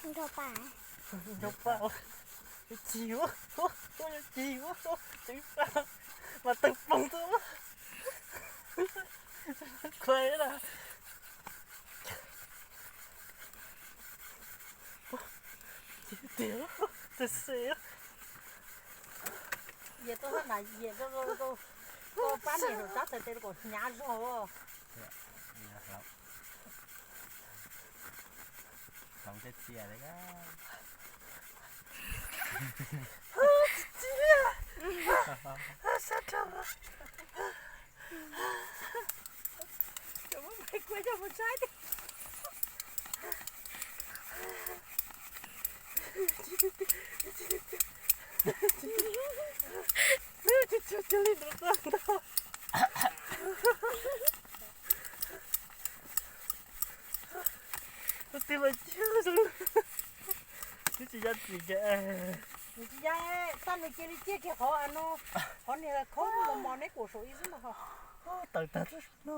Nrog pa, nrog pa, tsis ua, tsis ua, tsis ua, tsis ua, mas tawg poob tuaj. Khuai na. Tiag, tiag, tiag. Yias tuaj na, yias, koj pab niam rau sab txhais tes kom hnyav zog. Hloov tej txias li. Sab dhau. Cov muab pais kuaj coj mus saib tiag. Cog li nrov tag ntag. Tus twg mas ciaj zoo, twb tsis yog txim ces. Nws tsis yog, txaj nws cia li ciaj kiag qhov no, qhov niag khaub mos mos neb kuam saum ib xwb no ho. Tawm tag no.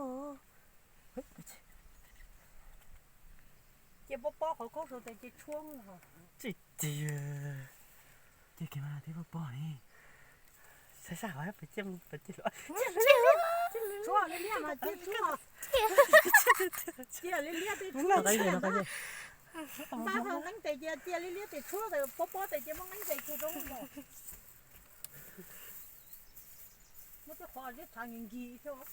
Cia pob pob qhov khaub saum tes cia tshuab ho. Tsis tiag, cia kiag mas tib pob pob li. Saib sab hauv pes ciaj, pes ciaj hluas. Tshuab liab liab mas cia tshuab. Cia liab liab tes tshuab. Npaj nqeeb tes cia, cia liab liab tes tshuab, pob pob tes cia muab nqeeb tes kiag rau. Muab tej qhov ziab tshav nkig nkig thiab.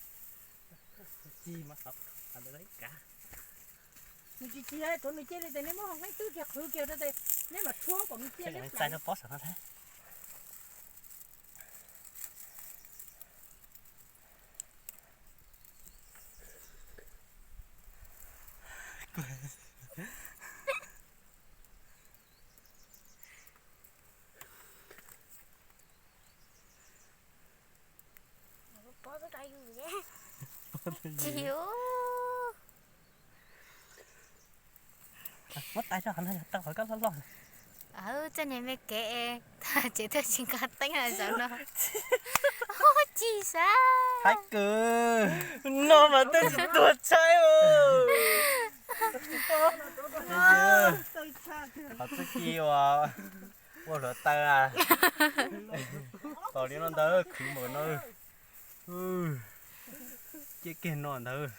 Ci mas xav, xav lawv kav. Nws tsis ci, tsuav nws cia li tes nej muab nqeeb twb kiag qhwv kiag rau tes nej mam tshuab kom nws ciaj liab txais rau pob saum no thiab. Tsis, muab tais tso, qhov no yog tau qhov koj loj loj. Txoj niag me kev tag tsev twb tsis nqa teeb zaum no. Ci sav. Haib kawg, no mas twb tsis tuag tshaib. Qhov txuj ci uas ua hluav taws a, tos li no ntawd khwv npaum no. Ciaj kiag no ntawd.